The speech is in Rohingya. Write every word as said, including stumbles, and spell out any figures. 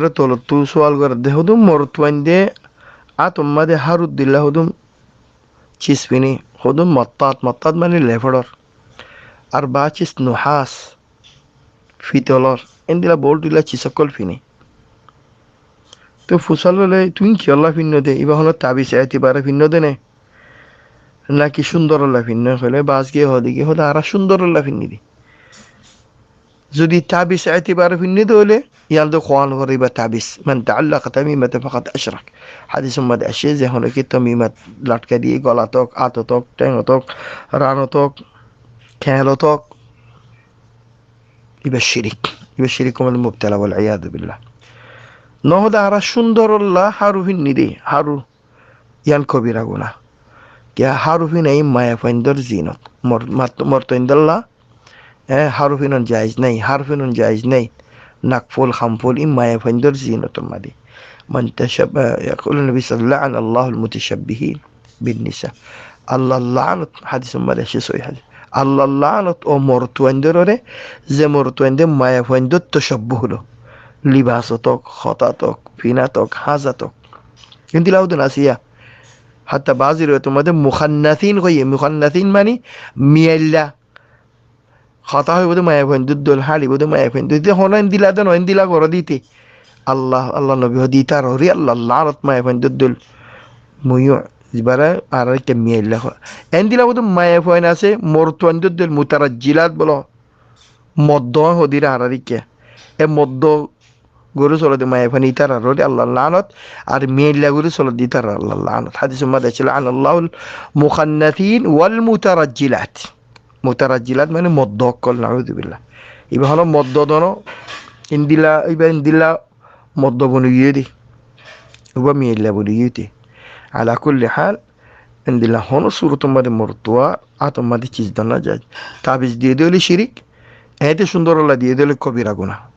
Tolottú sual gorédde, hodún morotfuainde átor máze hárut dilla hodún cis fini, hodún mottat, mottat mani lefoçor. Ar ba cis nuhás, fitolor, endilla boul dilla cis ókkol fini. Toi fusál óile, tuñí kiyólla finnó de? Ibá honó tabis etibare finnó de né? Náki cúndorolla finnó? Hoilé bas giyé hoóde ki, hoóde añára cúndorolla finní de. Zodi tabis etibare finné de óile, yián de kuán gorí ba tabis. من تعلق تميمة فقد أشرك. Hádisor máze aiccé, ze honó ki tomimat latkai diyé, golat ók, átot ók, théngot ók, ranot ók, keñelot ók, ibá cirik. Ibá cirik or máze mubtala, والعياذ بالله. Nohóde añára cúndorolla háru finní de, háru. Yián kobira guná. Kiyá? Háru fina í maiyafuaindor zinot. Mor-, mat-, morotfuaindolla, e, háru finon jaiz nái, háru finon jaiz nái. Nakful, hamful, í maiyafuaindor zinotor máze. من تشب-، e, يقول النبي صلى الله عليه وسلم: لعن الله المتشبهين بالنساء. Allar lanot, hádisor máze aiccé, sóhi hádis. Allar lanot ó morotfuaindor uore, ze morotfuainde maiyafuaindor toshabbuh ló. Libasot ók, hotát ók, finát ók, házat ók. Endilla hodún asé yá. Hatta baz riwayator máze muhannasin hoiyé, muhannasin mani miyailla. Hotá hoibó de maiyafuaindor dóil, hálibo de maiyafuaindor dóil. Te honó endilla de no, endilla goró de íte. Allah, Allar nobi hoó de ítarar uore Allar lanot, maiyafuaindor dóil. Muyú, zibáre añára íte miyailla hoó. Endilla hodún maiyafuain asé, morotfuaindor dóil, mutarajjilat bolo. Moddo hoó de íre añára íte. E moddo gorí solé de maiyafuain ítarar uore Allar lanot, ar miyailla gorí solé de ítarar uore Allar lanot. Hádisor máze aiccé, لعن الله المخنثين والمترجلات. Mutarajjilat mani moddo ókkol, nauzubillah. Ibá honó moddo de no, endilla, ibá endilla moddo boni giyé de. Ibá miyailla boni giyé de. Ala kulli hal, endilla honó surotor máze morotfua átor máze cis dóna jaiz. Tabis diyé de óile cirik, eéñte cúndorolla diyé de óile kobira guná.